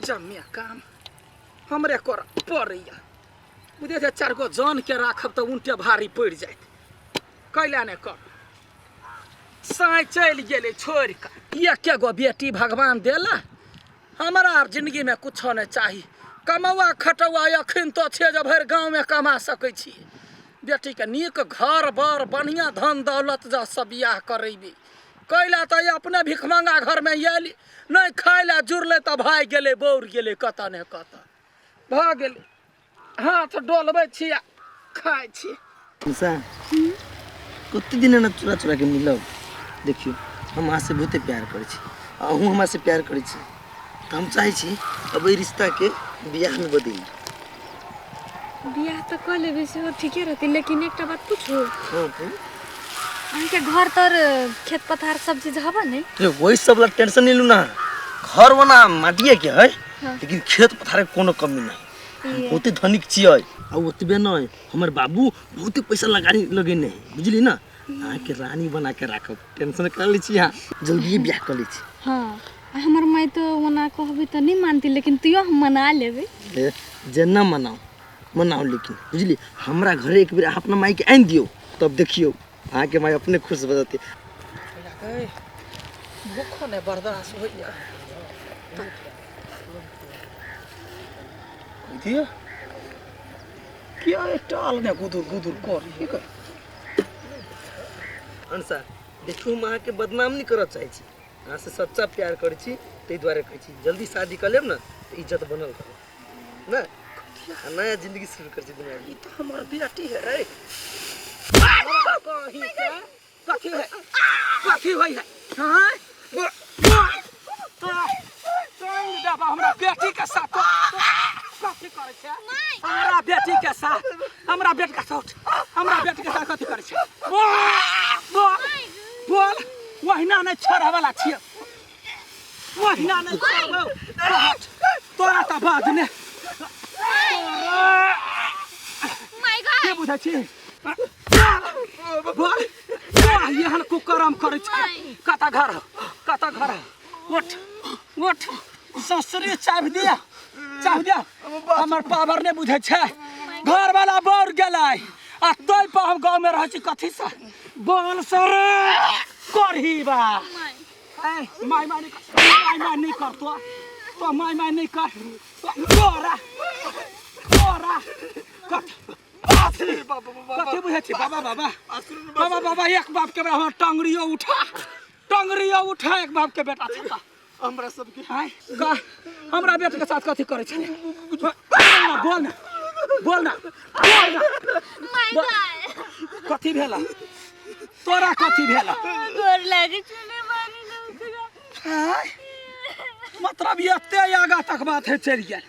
जम्मे काम हमरे करऽ पड़ैया। बुझै छै, 4 गो जनके राखब तऽ उनटे भारी पड़ि जायत। कैला नहि कर, साँय चलि गेलै छोड़ि कऽ। एके गो बेटी भगवान देला, हमरा आब जिन्दगीमे कुछो नहि चाही। कमौआ खटौआ अखन तऽ छै जे भरि गाँवमे कमा सकै छी। बेटीके नीक घर बर बढ़िआँ धन दौलत जँ बियाह करेबै। कैला तऽ अपने भिखमंगा घरमे आयली, नहि खाय लए जुड़लै तऽ भागि गेलै, बौर गेलै, कतऽ ने कतऽ भऽ गेलै। हाथ डोलबै छी आ खाइ छी। उषा, कते दिन एना चोरा चोरा के मिलब? देखियौ, हम अहाँसँ बहुते प्यार करै छी, अहूँ हमरासँ प्यार करै छी, तऽ हम चाहै छी अब एहि रिश्ताके बियाहमे बदलि ली। बियाह तऽ कऽ लेबै, सेहो ठीके रहतै, लेकिन एकटा बात पूछू? हँ, कहू। अहाँके घर तर खेत पथार सब चीज हबा ने? अरे, वही सब ला टेंशन नहीं लू ना। घर ओना माटिए के है, लेकिन खेत पथार के कोनो कमी नहीं। हम बहुते धनिक छियै। आ ओतबे नहीं, हमर बाबू बहुते पैसा लगा लगेने है, बुझली ना? अहाँके रानी बना के राखब, टेंशन कर लै छी अहाँ। जल्दी बियाह कर लै छी। हाँ, आ हमर माय तऽ ओना कहबै तऽ नहि मानती, लेकिन तैयो हम मना लेबै। ए, जेना मनाउ मनाउ, लेकिन बुझली, हमरा घरे एक बेर अहाँ अपना मायके आनि दियौ, तब देखियौ अहाँके माय अपने खुश भऽ जेतै। गै, भूखो नहि बर्दाश्त होइया। दियौ किया टाल ने गुदुर गुदुर कर की कर। अंसा, देखियौ, हम अहाँके बदनाम नहि करऽ चाहै छी। अहाँसँ सच्चा प्यार करै छी, ताहि दुआरे कहै छी, जल्दी शादी कऽ लेब ने तऽ इज्जत बनल रहत ने, आ नया जिंदगी शुरू करै छी दुनू आदमी। ई तऽ हमर बेटी है रे। कहीं के कथी है, कथी होइ है? हाँ, टांग देबा हमरा बेटी के साथ। कथी करै छै हमरा बेटी के साथ? हमरा बेटी के साथ, हमरा बेटी के साथ कथी करै छै? बोल, बोल, बोल। ओहिना नहि छोड़ै वाला छियै, ओहिना नहि छोड़बौ। तोरा तऽ बाद ने के बुझै छी? बोल, एहन कुकरम करै छै। कतऽ घर हौ? कतऽ घर हौ? उठ, उठ। ससुरी चाबि दिया, चाबि दिया। हमर पावर नहि बुझै छै। घरवाला बौर गेलै आ तै पर हम गाँवमे रहै छी कथीसँ? बोल सर, करही बा। ए, माय माय नहि कर, माय माय नहि कर। तो माय माय नहि कर। तोरा, तोरा कथ कथी बुझै छी? बाबा बाबा बाबा बाबा, एक बाप के बेटा, हमर टंगरियो उठा, टंगरियो उठा। एक बाप के बेटा छै तऽ हमरा सबके आँय, हमरा बेटा के साथ कथी करै छै? बोल ना, बोल ना, बोल ना, बोल ना। बोल। कथी भेल तोरा? कथी भेल? गोर लागे छलै, मारी ओकरा। आँय? मतलब एते आगा तक बात है चलि गेल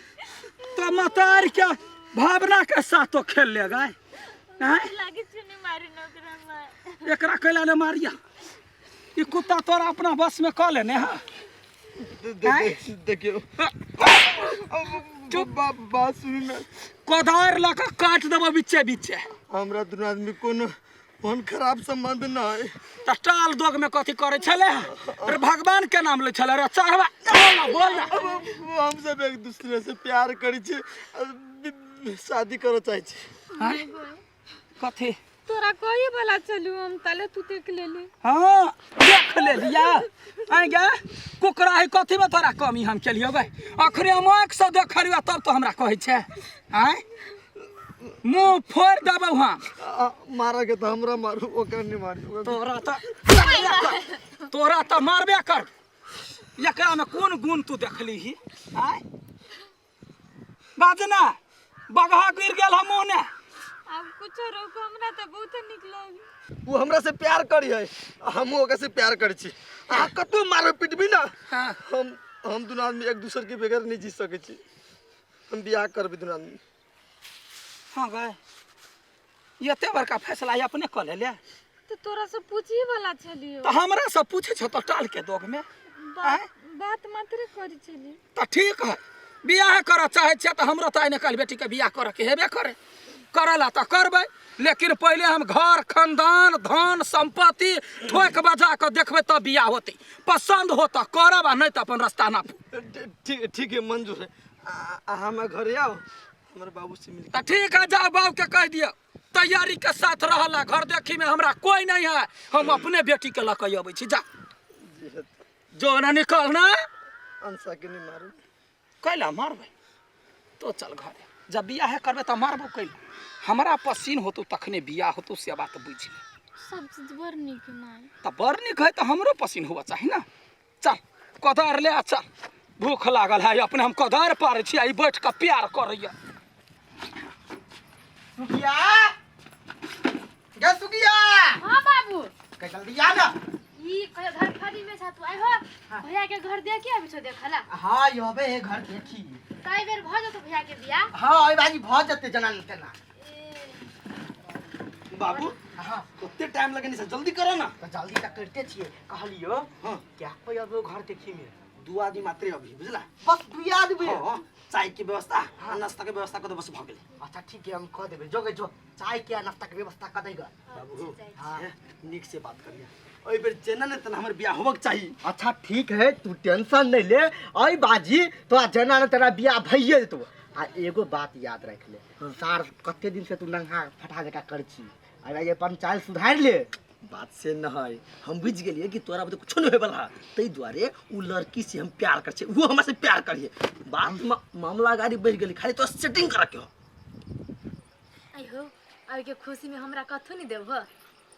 तो मतार के भावना के साथ तो खेल ले गए? आँय? लागे छलै, मारी ओकरा माय। एकरा कैला ने मारिया? ई कुत्ता तोरा अपना बस में कऽ लेने है? देखियौ। चुप। बाप, बात सुनू ने। कोदारि लऽ कऽ काटि देबो बिच्चे बिच्चे। हमरा दुनू आदमी कोनो मन खराब संबंध न है। तऽ टाल दोग में कथी करै छलै? अरे, भगवान के नाम लै छलै रे चढ़वा। बोल ना, बोल ना। हम सब एक दूसरे से प्यार करै छी, शादी करऽ चाहै छी। आँय? कथी? तोरा कहे वाला चलू हम, ताले तू देख लेली। हाँ, देख लेलिया। आँय गे कुकरा है, कथी में तोरा कमी हम केलियौ गे? अखने हम आँखि से देखलियौ तब तो हमरा कहै छै। आँय, मुँह फोड़ि देबौ हम। मारऽ के तऽ हमरा मारू, ओकरा नहि मारू। तोरा तऽ, तोरा तऽ मारबे कर। एकरा में कोन गुण तू देखलीही? आँय, बाज ना। बगहा गिर गेल हम मुँह ने। आब कुछो रोको, हमरा तऽ बहुत नीक लागे। वो हमरा से प्यार करी है, हमहूँ ओकरा से प्यार करै छी। अहाँ कतबो मारबै पिटबी ना, हम दुनू आदमी एक दूसर के बगैर नहीं जी सकै छी। हम बियाह करबै दुनू आदमी। हाँ गए, एते बड़का फैसला अपने कऽ लेले? तऽ तोरा से पूछी वाला छलियो। तऽ हमरा से पूछे छौ तऽ टाल के दोग में? बात बात मात्र करी छली। तऽ ठीक है, बियाह करऽ चाहै छियै तऽ हमरो तऽ आइ ने काल्हि बेटीके बियाह करऽ के हेबे करे। करला तऽ करबै, लेकिन पहिले हम घर खानदान धन सम्पत्ति ठोकि बजा कऽ देखबै तब बियाह होतै। पसन्द हो तऽ करब आ नहि तऽ अपन रास्ता नापू। ठीक ठीक है, मंजूर है। अहाँ हमरा घरे आओ, हमर बाबू से मिल। तऽ ठीक है, जाओ बाबू के कहि दियौ तैयारी के साथ रहला। घर देखी में हमरा कोई नहीं है, हम अपने बेटी के लऽ के अबै छी। जा जो ना निकल ना, अंसा के नहीं मारू। कैला मारबै? तो चल घरे, जब बियाह करबै तऽ मारबो कैला? हमरा पसीन होतौ तखने बियाह होतौ, से बात बुझि ले। सब चीज बड़ नीक है माय। तऽ बड़ नीक है तऽ हमरो पसीन हुआ चाही ना। चल कोदारि ले आ चल, भूख लागल है। अपने हम कोदारि पारै छी आ ई बैठ कऽ प्यार करैया। सुखिया गे, सुखिया। हाँ बाबू। के जल्दी आ ना। ई कहियो घर खरी में छ तू? आइ हो भैया के घर देखे अभी छो देखला? हाँ, यो बे हे घर देखी। कई बेर भ जतो भैया के बियाह? हाँ, ओइ बाजी भ जते जना न तेना। ए, बाबू। हाँ। कते टाइम लगेने छै, जल्दी करो ना। तो जल्दी त करते छिए। कहलियो हाँ। क्या कोई अब घर देखी में? दू आदमी मात्रे अभी, बुझला? बस दुई आदमी? हाँ, चाय के व्यवस्था आ नाश्ता के व्यवस्था कर दे, बस भ गेलै। अच्छा ठीक है, हम कह देबे। जोगे जो चाय के आ नाश्ता के व्यवस्था कर देगा। बाबू। हाँ। नीक से बात करिए, ओहि बेर जेना ने तेना हमर बियाह होबक चाही। अच्छा ठीक है, तू टेंशन नहीं ले, अई बाजी तोरा जेना ने तेरा बियाह भइए जेतो। आ एगो बात याद रख ले सार, कते दिन से तू नंगा फटा जका कर छी, अरे भाई अपन चाल सुधार ले। बात से न है, हम बुझि गेलियै कि तोरा बुते कुछो नहीं होय वाला है, ताहि दुआरे उ लड़की से हम प्यार कर छियै, उहो हमरा से प्यार करिए। बात मामला गाड़ी बढ़ि गेलै, खाली तोरा सेटिंग करऽ के हो। आई हो, आई के खुशी में हमरा कथू नहीं देबो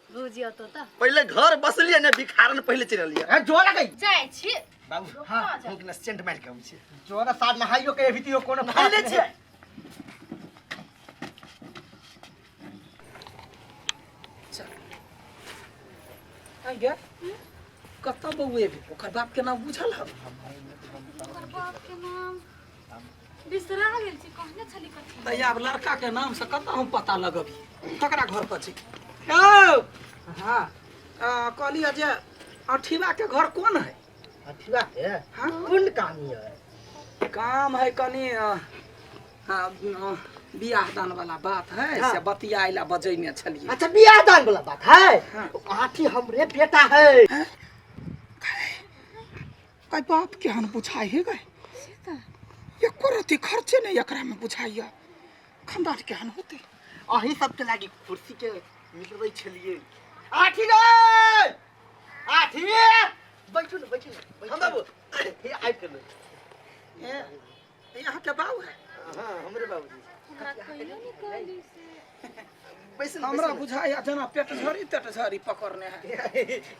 भौजी अतो त? पहिले घर बसलियै ने, भिखारन पहिले चलि एलियै। ए जो लगई जाइ छी। बाबू। हाँ। हम कने सेंट मारि के अबै छियै। जो ना सार नहाइयो के अभी तियो कोनो नहाइ ले छियै। आइ गे, कतऽ बौएबे? ओकर बाप के नाम बुझल हौ? ओकर बाप के नाम बिसरा गेल छी, कहने छली कथी। तऽ आब लड़का के नाम से कतऽ हम पता लगबियै ककरा घर पर छै? यौ। हाँ। कहलियै जे अठीबा के घर कोन है? अथिवा के? हाँ। कोन काम है? काम है कनि बियाह दान वाला बात है। हाँ। से बतियाइ ला बजैने छलियै। अच्छा, बियाह दान वाला बात है। हाँ। आठी हमरे बेटा है। कै बाप केहन बुझाइ हे गए, एको रत्ती खर्चे नहि एकरा में बुझाइया, खानदान केहन होतै? अही सबके लागी कुर्सी के मिलबै छलिए। आठी रे आठी, बैठू ने, बैठू ने, बैठू। हम बाबू। हे आबि गेलै। ए, अहाँके बाबू है? हाँ, हमरे बाबूजी। हमरा कहियो नहीं कहली से। बैस ने, हमरा बैस ने। बुझाइया जेना पेट झड़ी तेट झड़ी पकड़ने है।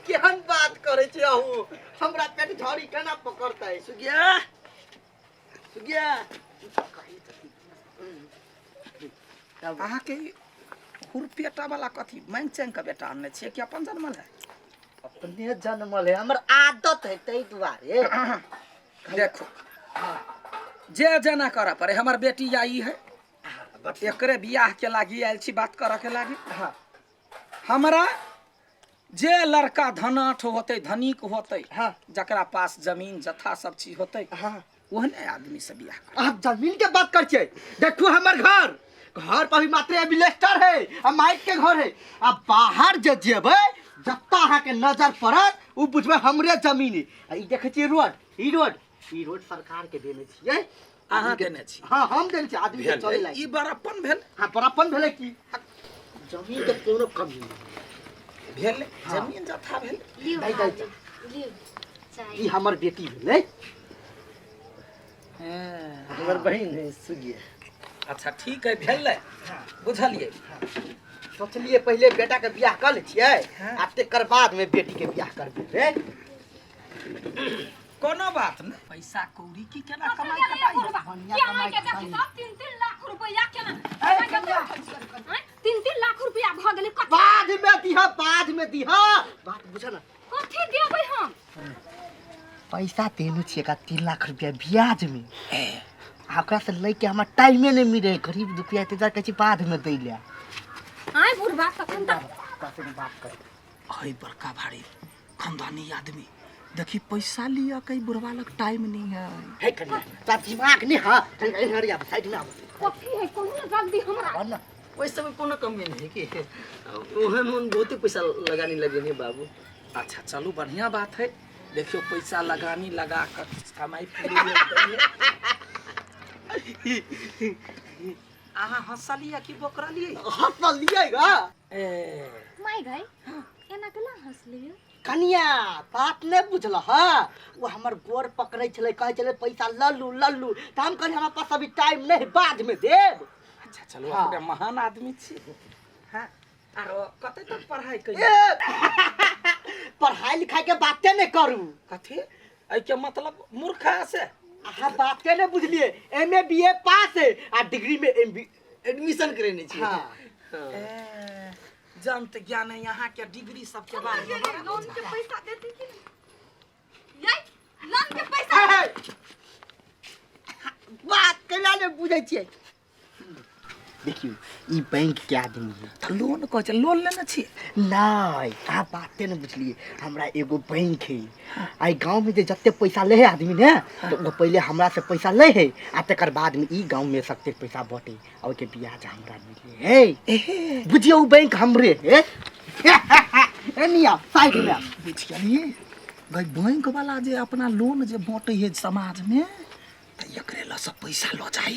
केहन बात करै छी अहूँ, हमरा पेट झड़ी केना पकड़तै? सुगिया, सुगिया। अहाँके ई हुरपेटा वाला कथी मांगि चांगि कऽ बेटा आनने छियै कि अपन जनमल है? अपने जनमल है, हमर आदत है ताहि दुआरे। देखो, जे जेना करऽ पड़े, हमर बेटी आई है, एकरे बियाह के लागी आयल छी बात करऽ के लागी। हाँ। हमरा जे लड़का धनाठ होतै, धनिक होतै, हाँ। जकरा पास जमीन जथा सब चीज होतै, हाँ। ओहने आदमी से बियाह कर। आप जमीन के बात कर छियै, देखू हमर घर, घर पर भी मात्र एबिलेस्टर है आ माइक के घर है, आ बाहर जे जेबै जत्ता अहाँके नजर पड़त उ बुझबै हमरे जमीन है। आ ई देखै छियै रोड, ई रोड, ई रोड सरकार के देने छियै। अहाँ देने छी? हाँ, हम देने छियै, आदमी के चले लागी। ई बड़प्पन भेल। हाँ, बड़प्पन भेलै की, जमीन के कोनो कमी नहीं भेल, जमीन जथा भेल। लियो दाइ, दाइ, भाभी, लियो चाय। ई हमर बेटी भेलै। हमर बहिन है सुगिया। अच्छा ठीक है, भेल, बुझलियै। सोचलिए पहिले बेटा के बियाह कर लै छियै आ तेकर बाद में बेटी के बियाह करबै रे। कोनो बात नहि, पैसा कौड़ी की केना कमाइ खटाइ। बढ़िया के कमाइ अहाँके देखी खटाइ। सब 3-3 लाख रुपया केना आँय? 3-3 लाख रुपया भऽ गेलै कथी? बाद में दिह, बाद में दिह, बात बुझ ना। कथी देबै हम? पैसा देने छियै का 3 लाख रुपया ब्याज में, आ ओकरा से लैके हमरा टाइमे नहीं मिले, गरीब दुखिया इंतजार करै छी बाद में दै ले। आँय बुढ़बा, तखन तऽ ओकरा से बात कर। है बड़का भारी खानदानी आदमी, देखी पैसा लिया कहीं बुढ़वा लग टाइम नहीं है। हे कन्या, तोरा दिमाग नहीं है? तनी इधर आब, साइड में आब। कथी है, कहू ने जल्दी हमरा। आब ना। ओहि सबमे कोनो कमी नहीं है कि ओहे में बहुते पैसा लगाने लगे ने बाबू। अच्छा चलू, बढ़िया बात है। देखियो पैसा लगानी लगा कर कमाई अहाँ हंसलियै कि बोकरलियै? हंसलियै गा। ए माय गाय, एना केना हंसलियै? कनिया बात नहि बुझल हँ, ओ हमर गोर पकड़ै छलै, कहै छलै पैसा लऽ लू लऽ लू, तऽ हम कहलियै हमरा पास अभी टाइम नहि, बादमे देब। अच्छा चलू। हाँ। अपने महान आदमी छी। हाँ, आरो कते तक पढ़ाई करियै? ए, पढ़ाई लिखाई के बाते नहि करू। कथी एहिके मतलब मूर्खा से? अहाँ बाते नहि बुझलियै, एम ए बी ए पास है आ डिग्री में एम बी एडमिशन करेने छियै। हाँ। ए, जनत ज्ञान है यहाँ के डिग्री सबके बारे में बड़ा। लोन के पैसा देती कि नहीं? याई लोन के पैसा। बात केना नहि बुझै छियै? देखियौ, ई बैंक के आदमी है। तऽ लोन कहै छै, लोन लेने छियै? नहि, अहाँ बाते नहि बुझलियै। हमरा एगो बैंक है। आइ गाँव में जे जते पैसा ले है आदमी ने, तऽ ओ पहिले हमरा से पैसा ले है आ तकर बाद में ई गाँव में सबके पैसा बटे आ ओहिके ब्याज हमरा मिले है। बुझियौ, ओ बैंक हमरे है। एनिया साइड में आउ। बुझलियै भाई, बैंक वाला जे अपना लोन जे बाँटै है समाज में, तऽ एकरे लऽ सब पैसा लऽ जाइ।